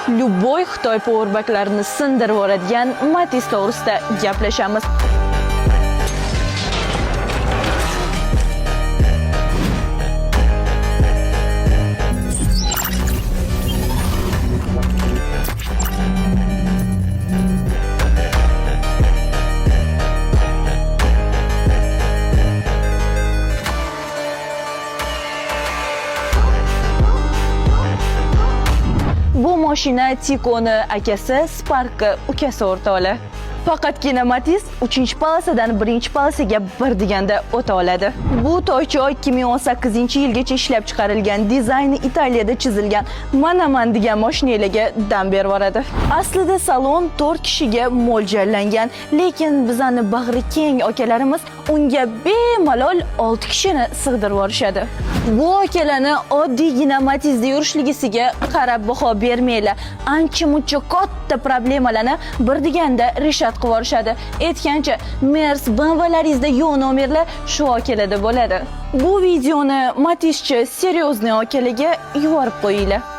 Любой Xitoy powerbanklarini sindirib yuboradigan Matiz to'g'risida gaplashamiz. Bu mashina Tikoni akasi, Spark'i ukasi, o'rtoqlar. Faqatgina Matiz 3-polosadan 1-polosaga bir deganda o'ta oladi. Bu toycha 2018-yilgacha ishlab chiqarilgan, dizayni Italiyada chizilgan manaman degan mashinalarga dam berib yuboradi. Aslida salon 4 kishiga mo'ljallangan, lekin bizani bag'ri keng akalarimiz unga bemalol 6 kishini sig'dirib yuborishadi. Bu akalarni oddiygina Matizda yurishligisiga qarab baho bermanglar. Ancha-muncha katta problemalarni bir deganda решать qilib yuborishadi. Aytgancha, Mers, BMWlaringizda yo'q nomerlar shu akalarda bo'ladi. Bu videoni Matizchi серьезный akalarga yuborib qo'yinglar.